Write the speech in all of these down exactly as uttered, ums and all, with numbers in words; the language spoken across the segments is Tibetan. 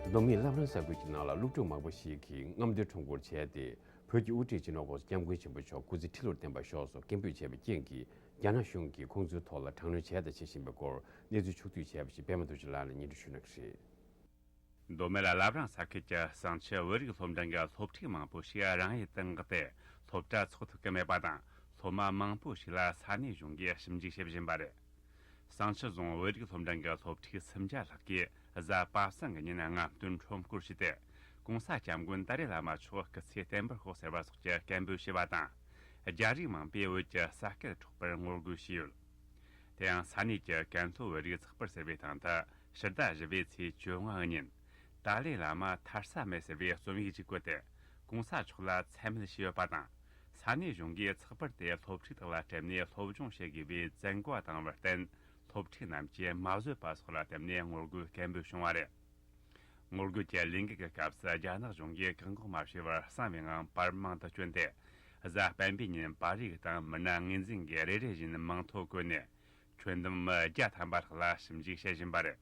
མདོ་སྨད་བླ་བྲང་ས་ཁུལ་གྱི་ནང་ལ་སློབ་ཕྲུག་མང་པོ་ཞིག་གིས་རྔམ་སྟོན་ཁྲོམ་སྐོར་བྱས་ཏེ། བོད་ཀྱི་དབུ་ཁྲིད་སྤྱི་ནོར་༸གོང་ས་༸སྐྱབས་མགོན་ཆེན་པོ་མཆོག་སྐུ་ཚེ་ཁྲི་ལོར་བརྟན་པར་ཤོག་གསུངས་སྐད་འབོད་བྱས་པའི་རྐྱེན་གྱིས། རྒྱ་ནག་གཞུང་གིས་ཁོང་ཚོའི་ཐོག་ལ་དྲག་གནོན་བྱས་དང་བྱེད་བཞིན་པའི་སྐོར་གནས་ཚུལ་ཕྱོགས་བསྡུས་བྱས་པ་ཞིག་པད་མ་རྡོ་རྗེ་ལགས་ནས་སྙན་སྒྲོན་ཞུ་གནང་གི་རེད། མདོ་སྨད་བླ་བྲང་ས་ཁུལ་གྱི་བསང་ཆུ་བོད་རིགས་སློབ་འབྲིང་གི་སློབ་ཕྲུག་མང་པོ་ཞིག་རང་ཡུལ་དུ་འགག་སྟེ། སློབ་གྲྭ་འཚོགས་ཐུབ་ཀྱི་མེད་པ་དང་། སློབ་མ་མང་པོ་ཞིག་ལ་ས་གནས་གཞུང་གིས་ཞིབ་འཇུག་བྱེད་བཞིན་པ་རེད། བསང་ཆུ་རྫོང་བོད་རིགས་སློབ་འབྲིང་གི་སློབ་ཕྲུག་སུམ་བརྒྱ་ལྷག་གིས་གཟའ་པ་སངས་ཀྱི་ཉིན་རྔམ་སྟོན་ཁྲོམ་སྐོར་བྱས་ཏེ། ༸གོང་ས་༸སྐྱབས་མགོན་ཏཱ་ལའི་བླ་མ་མཆོག་སྐུ་ཚེ་བརྟན་པར་ཤོག་ཟེར་བ་སོགས་ཀྱི་སྐད་འབོད་བྱས་པ་དང་། རྒྱ་རིགས་མང་པོས་བོད་ཀྱི་ས་སྐད་འཕྲོག་པར་ངོ་རྒོལ་བྱས་ཡོད། དེ་ཡང་ས་གནས་ཀྱི་ཀན་ལྷོ་བོད་རིགས་ཚགས་པར་ཟེར་བའི་སྟེང་དུ་ཕྱི་ཟླ་བཞི་པའི་ཚེས་བཅོ་ལྔ་ཉིན། ཏཱ་ལའི་བླ་མ་ཐར་ས་མེད་ཟེར་བའི་རྩོམ་ཡིག་ཅིག་བཀོད་དེ། ༸གོང་ས་མཆོག་ལ་མཚན་སྨད་བྱས་ཡོད་པ་དང་། ས་གནས་གཞུང་གིས་ཚགས་པར་དེ་སློབ་ཕྲུག་དག་ལ་སྤྲད་ནས་སློབ་སྦྱོང་བྱེད་དགོས་པའི་བཙན་བཀའ་བཏང་བར་བརྟེན། སློབ་ཕྲུག་རྣམས་ཀྱིས་མ་བཟོད་པ་སོགས་ལ་བརྟེན་ནས་ངོ་རྒོལ་སྐད་འབོད་བྱུང་བ་རེད། ངོ་རྒོལ་གྱི་ལས་འགུལ་གྱི་སྐབས་སུ་རྒྱ་ནག་གཞུང་གིས་བཀག་འགོག་མ་བྱས་པར་གསང་བའི་ངང་པར་མང་དུ་བསྐྱོན་ཏེ། གཟའ་སྤེན་པའི་ཉིན་པར་རིས་དང་མི་སྣ་ངོས་འཛིན་གྱིས་རེ་རེ་བཞིན་མིང་ཐོ་བཀོད་ནས། ཁྱོན་བསྡོམས་མི་བརྒྱ་ཐམ་པ་ལྷག་ལ་ཞིབ་འཇུག་བྱེད་བཞིན་པ་རེད།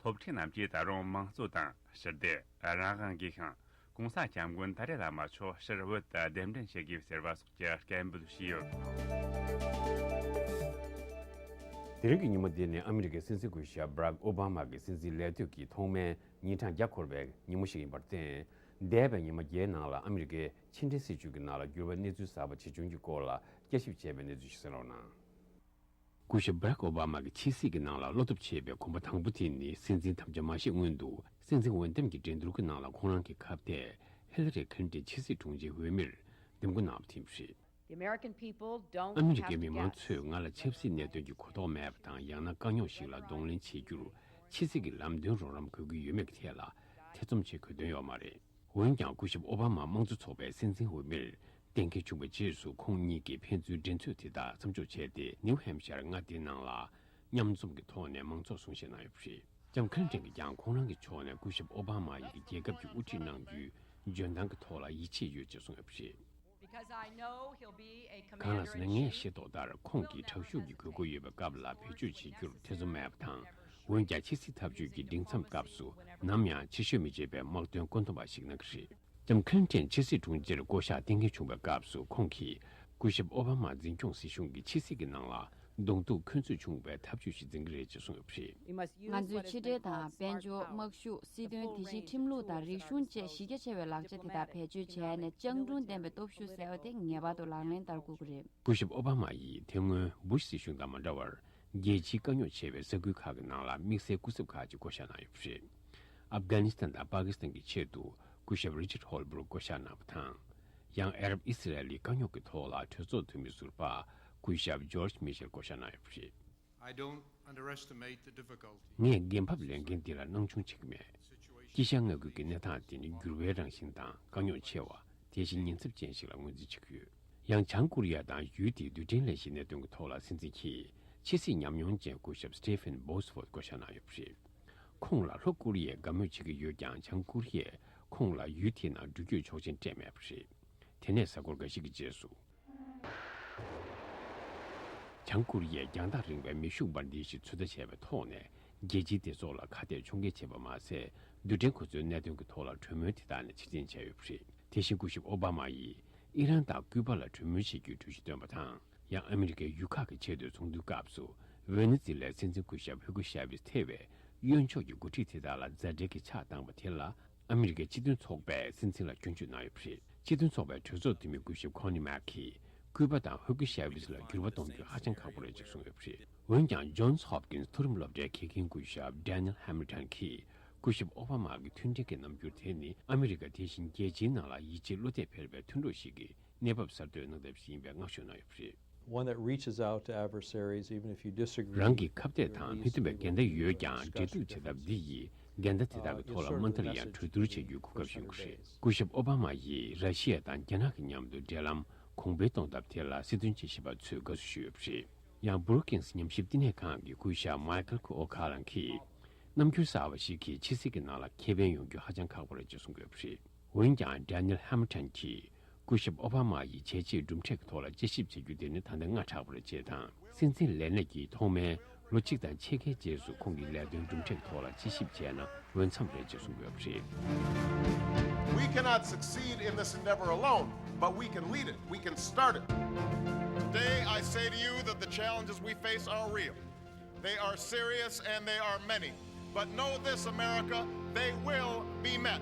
སློབ་ཕྲུག་རྣམས་ཀྱིས་ད་རུང་དམངས་གཙོ་དང་ཞི་བདེ། རང་དབང་གིས་ཤིང་༸གོང་ས་༸སྐྱབས་མགོན་ཏཱ་ལའི་བླ་མ་མཆོག་ཕྱིར་བོད་དུ་གདན་འདྲེན་བྱེད་དགོས་ཟེར་བ་སོགས་ཀྱི་སྐད་འབོད་བྱས་ཡོད། དེ་རིང་གི་ཉིན་མོ་འདི་ནི་ཨ་མི་རི་ཀའི་སྲིད་འཛིན་སྐུ་ཞབས་བྷ་རག་ཨོ་བྷ་མ་གི་སྲིད་འཛིན་ལས་དུས་ཀྱི་ཐོག་མའི་ཉིན་གྲངས་བརྒྱ་འཁོར་བའི་ཉིན་མོ་ཞིག་ཡིན་པར་བརྟེན། འདས་པའི་ཉི་མ་བརྒྱད་ནང་ལ་ཨ་མི་རི་ཀའི་ཕྱི་འབྲེལ་སྲིད་བྱུས་ཀྱི་ནང་ལ་འགྱུར་བ་གནས་ཚུལ་གསར་པ་ཇི་བྱུང་གི་སྐོར་ལ་བསྐྱར་ཞིབ་བྱས་པའི་གནས་ཚུལ་ཞིག་གསན་རོགས་གནང་། སྐུ་ཞབས་བྷ་རག་ཨོ་བྷ་མ་གི་ཕྱི་སྲིད་ཀྱི་ནང་ལ་བློ་སྟོབས་ཆེ་བའི་གོམ་པ་དང་པོ་དེ་ནི་སྲིད་འཛིན་ཐམས་ཅད་མ་བཞེས་སྔོན་དུ་སྲིད་འཛིན་འོས་འདེམས་ཀྱི་འགྲན་བསྡུར་གྱི་ནང་ལ་ཁོང་རང་གི་ཁ་གཏད་ཧི་ལ་རི་ཁི་ལིན་ཏོན་ཕྱི་སྲིད་དྲུང་ཆེའི་འོས་མིར་འདེམས་བསྐོ་གནང་བ་དེ་ཡིན་པ་རེད། The American people don't ཨ་མི་རི་ཀའི་མི་མང་ཚོས་ང་ལ་ཆབ་སྲིད་གནད་དོན་གྱི་གོ་རྟོགས་མེད་པ་དང་། ཡང་ན་དཀའ་རྙོག་ཞིག་ལ་གདོང་ལེན་བྱེད་རྒྱུར་ཕྱི་སྲིད་ཀྱི་ལམ་སྟོན་རོགས་རམ་དགོས་ཀྱི་ཡོད་མེད་ཀྱི་ཐད་ལ་ཐེ་ཚོམ་བྱེད་དགོས་དོན་ཡོད་མ་རེད། འོན་ཀྱང་སྐུ་ཞབས་ཨོ་བྷ་མ་དམངས་གཙོ་ཚོགས་པའི་སྲིད་འཛིན་འོས་མིར་གཏན་འཁེལ་བྱུང་བའི་རྗེས་སུ། ཁོང་གཉིས་ཀྱིས་ཕན་ཚུན་འགྲན་རྩོད་དེ་དག་མཚམས་འཇོག་བྱས་ཏེ། ནིའུ་ཧེམ་ཤར་མངའ་སྡེའི་ནང་ལ་མཉམ་འཛོམས་ཀྱི་ཐོག་ནས་མང་ཚོགས་གསུང་བཤད་གནང་ཡོད་པ་རེད། ལྕམ་ཁི་ལིན་ཏོན་གྱིས་ཀྱང་ཁོང་རང་གི་ཕྱོགས་ནས་སྐུ་ཞབས་ཨོ་བྷ་མ་ཡིས་རྒྱལ་ཁབ་ཀྱི་དབུ་ཁྲིད་གནང་རྒྱུའི་འཇོན་ཐང་གི་ཐོག་ལ་ཡིད་ཆེས་ཡོད་ཅེས་གསུངས་ཡོད་པ་རེད། Because I know he'll be a གང་ལགས་commander ཟེར་ན། in ངས chief. ཤེས་རྟོགས་ལྟར། ཁོང་གིས་དྲག་ཤུགས་ཀྱི་དགོས་མཁོ་ཡོད་པའི་སྐབས་ལ་བེད་སྤྱོད་བྱེད་རྒྱུར་ཐེ་ཚོམ་མེད་པ་དང་། འོན་ཀྱང་ཕྱི་སྲིད་འཐབ་ཇུས་ཀྱི་འབྲིང་མཚམས་སྐབས་སུ་ནམ་ཡང་ཕྱི་བཤོལ་མི་བྱེད་པའི་དམག་དོན་བཀོད་འདོམས་པ་ཞིག་གནང་གི་རེད། ལྕམ་ཁི་ལིན་ཏོན་ཕྱི་སྲིད་དྲུང་ཆེར་བསྐོ་གཞག་གཏན་འཁེལ་བྱུང་བའི་སྐབས་སུ། ཁོང་གིས་སྐུ་ཞབས་ཨོ་བྷ་མ་འཛིན་སྐྱོང་སྲིད་གཞུང་གི་ཕྱི་སྲིད་ཀྱི་ནང་ལ་གདོང་ཐུག་འཁོན་རྩོད་བྱུང་བའི་ཐབས་ཇུས་ཤིག་འཛིན་གྱི་རེད་ཅེས་གསུངས་ཡོད་པ་རེད། ང་ཚོས་ཕྱི་འབྲེལ་དང་། དཔལ་འབྱོར། དམག་ཤུགས། སྲིད་དོན། དེ་བཞིན་ཁྲིམས་ལུགས་དང་རིག་གཞུང་བཅས་གཞི་རྒྱ་ཆེ་བའི་ལག་ཆ་དེ་དག་བེད་སྤྱོད་བྱས་ནས། སྤྱང་གྲུང་ལྡན་པའི་སྟོབས་ཤུགས་ཟེར་བ་དེ་ངེས་པར་དུ་ལག་ལེན་བསྟར་དགོས་ཀྱི་རེད། སྐུ་ཞབས་ཨོ་བྷ་མ་ཡིས་དེ་སྔོན་བུ་ཤ་སྲིད་གཞུང་དང་མ་འདྲ་བར། རྒྱལ་སྤྱིའི་དཀའ་རྙོག་ཆེ་བའི་ས་ཁུལ་ཁག་གི་ནང་ལ་དམིགས་བསལ་སྐུ་ཚབ་ཁག་ཅིག་བསྐོ་བཞག་གནང་ཡོད་པ་རེད། ཨབ་གྷ་ནི་སི་ཐན་དང་པ་ཀི་སི་ཐན་གྱི་ཆེད་དུ་སྐུ་ཞབས་རི་ཅར་ཧོལ་བུར་བསྐོ་བཞག་གནང་བ་དང་། ཡང་ཨ་རབ་ཨི་སི་རལ་ལི་དཀའ་རྙོག་གི་ཐོག་ལ་གྲོས་ཚོགས་འཐུས་མི་ཟུར་པ་སྐུ་ཞབས་ཇོརྗ་མི་ཤེལ་བསྐོ་བཞག་གནང་ཡོད་པ་རེད། I don't underestimate the difficulty. ངས་འགན་བབ་ལས་འགན་འདི་ལ་སྣང་ཆུང་བྱེད་ཀྱི་མེད། དཀྱིལ་ཤར་མངའ་ཁུལ་གྱི་གནས་སྟངས་དེ་ནི་འགྱུར་བའི་རང་བཞིན་དང་དཀའ་རྙོག་ཆེ་བ། དེ་བཞིན་ཉེན་ཚབས་ཅན་ཞིག་ལ་ངོས་འཛིན་བྱེད་ཀྱི་ཡོད། ཡང་བྱང་ཀོ་རི་ཡ་དང་ཡུལ་དེའི་རྡུལ་ཕྲན་ལས་གཞིའི་གནད་དོན་གྱི་ཐོག་ལ་སྲིད་འཛིན་གྱིས་ཕྱི་སྲིད་ཉམས་མྱོང་ཅན་སྐུ་ཞབས་སི་ཏི་ཕན་བྷོ་སི་ཧྥོརྡ་བསྐོ་བཞག་གནང་ཡོད་པ་རེད། ཁོང་ལ་ལྷོ་ཀོ་རི་ཡས་དགའ་མོས་བྱེད་ཀྱི་ཡོད་ཀྱང་། བྱང་ཀོ་རི་ཡས་ཁོང་ལ་ཡུལ་དེའི་ནང་འགྲུལ་སྐྱོད་ཆོག་མཆན་སྤྲད་མེད་པ་རེད། དེ་ནས་གཟའ་འཁོར་འགའ་ཞིག་གི་རྗེས་སུ། བྱང་ཀོ་རི་ཡས་རྒྱང་ཐག་རིང་བའི་མེ་ཤུགས་འབར་མདེལ་ཞིག་ཚོད་ལྟ་བྱས་པའི་ཐོག་ནས། རྒྱལ་སྤྱིའི་སྡེ་ཚོགས་ལ་ཁ་གཏད་ཕྱོགས་འགལ་བྱས་པ་མ་ཟད། རྡུལ་ཕྲན་གོ་མཚོན་གནད་དོན་གྱི་ཐོག་ལ་གྲོས་མོལ་དེ་དག་ནས་ཕྱིར་འཐེན་བྱས་ཡོད་པ་རེད། དེ་བཞིན་སྐུ་ཞབས་ཨོ་བྷ་མ་ཡིས་ཨི་རན་དང་ཀུའུ་པ་ལ་གྲོས་མོལ་བྱེད་རྒྱུའི་གྲོས་གཞི་བཏོན་པ་དང་། ཡང་ཨ་མི་རི་ཀའི་ཡུལ་ཁག་གི་ཆེས་མཐོའི་ཚོགས་འདུའི་སྐབས་སུ། ཝེ་ནེ་ཛི་ལའི་སྲིད་འཛིན་སྐུ་ཞབས་ཧུ་གོ་ཤ་ཝིས་ཐེ་བའི་གཡོན་ཕྱོགས་ཀྱི་འགོ་ཁྲིད་དེ་དག་ལ་མཛའ་འབྲེལ་གྱི་ཕྱག་བཏང་བ་དེ་ལ། ཨ་མི་རི་ཀའི་སྤྱི་མཐུན་ཚོགས་པས་སྲིད་འཛིན་ལ་སྐྱོན་བརྗོད་གནང་ཡོད་པ་རེད། སྤྱི་མཐུན་ཚོགས་པའི་གྲོས་ཚོགས་འཐུས་མི་སྐུ་ཞབས་ཁོ་ནི་མཱག་གིས། ཀུའུ་པ་དང་ཧུ་གོ་ཤ་ཝིས་ལ་འགྱུར་བ་གཏོང་རྒྱུ་ཧ་ཅང་ཁག་པོ་རེད་ཅེས་གསུངས་ཡོད་པ་རེད། འོན་ཀྱང་། ཇོན་སི་ཧོབ་ཀིན་སི་མཐོ་རིམ་སློབ་གྲྭའི་དགེ་རྒན་སྐུ་ཞབས་ཌེ་ནི་ཨེལ་ཧེ་མིལ་ཊོན་གྱིས། སྐུ་ཞབས་ཨོ་བྷ་མ་གི་མཐུན་སྒྲིལ་གྱི་རྣམ་འགྱུར་དེ་ནི། ཨ་མི་རི་ཀ་དེ་བཞིན་རྒྱལ་སྤྱིའི་ནང་ལ་ཡིད་ཆེས་བློ་གཏད་འཕེར་བའི་མཐུན་གྲོགས་ཤིག་གི་གནས་བབ་གསར་གཏོད་གནང་ཐབས་ཤིག་ཡིན་པའི་སྔགས་ཞུ་གནང་ཡོད་པ་རེད། One that reaches out to adversaries, even if you disagree, རང་གི་ཁ་གཏད་དང་མི་མཐུན་པའི་འགལ་ཟླ་ཡོད་ཀྱང་། འབྲེལ་གཏུག་བྱེད་ཐབས་འདི་ཡིས་འགལ་ཟླ་དེ་དག་གི་ཐོག་ལ་མུ་མཐུད་ཡང་གྲོས་བསྡུར་བྱེད་རྒྱུའི་གོ་སྐབས་ཡོང་གི་རེད། སྐུ་ཞབས་ཨོ་བྷ་མ་ཡིས་ར་ཤི་ཡ་དང་རྒྱ་ནག་གི་མཉམ་དུ་འབྲེལ་ལམ་གོང་འཕེལ་གཏོང་ཐབས་དེ་ལ་སྲིད་དོན་དཔྱད་ཞིབ་པ་ཚོས་དགའ་བསུ་ཞུས་ཡོད་པ་རེད། ཡང་བུ་རུ་ཀིང་སི་ཉམས་ཞིབ་བསྟི་གནས་ཁང་གི་སྐུ་ཞབས་མའི་ཁལ་ཁུ་ཨོ་ཁ་ལང་གིས། རྣམ་འགྱུར་གསར་བ་ཞིག་གིས་ཕྱི་སྲིད་ཀྱི་ནང་ལ་ཁེ་ཕན་ཡོང་རྒྱུ་ཧ་ཅང་ཁག་པོ་རེད་ཅེས་གསུངས་ཡོད་པ་རེད། འོན་ཀྱང་། ཌེ་ནི་ཨེལ་ཧེ་མིལ་ཊོན་གྱིས། སྐུ་ཞབས་ཨོ་བྷ་མ་ཡི་བྱས་རྗེས་གྲུབ་འབྲས་ཀྱི་ཐོག་ལ་དཔྱད་ཞིབ་བྱེད་རྒྱུ་དེ་ནི་ད་ལྟ་སྔ་དྲགས་པ་རེད་ཅེས་དང་། སྲིད་འཛིན་ལས་གནས་ཀྱི་ཐོག་མའི་ ལོ་གཅིག་དང་ཕྱེད་ཀའི་རྗེས་སུ་ཁོང་གི་ལས་དོན་གྲུབ་འབྲས་ཐོག་ལ་དཔྱད་ཞིབ་བྱས་ན་འོས་འཚམ་རེད་ཅེས་གསུངས་ཡོད་པ་རེད། We cannot succeed in this endeavor alone, but we can lead it. We can start it. Today, I say to you that the challenges we face are real. They are serious and they are many. But know this, America, they will be met.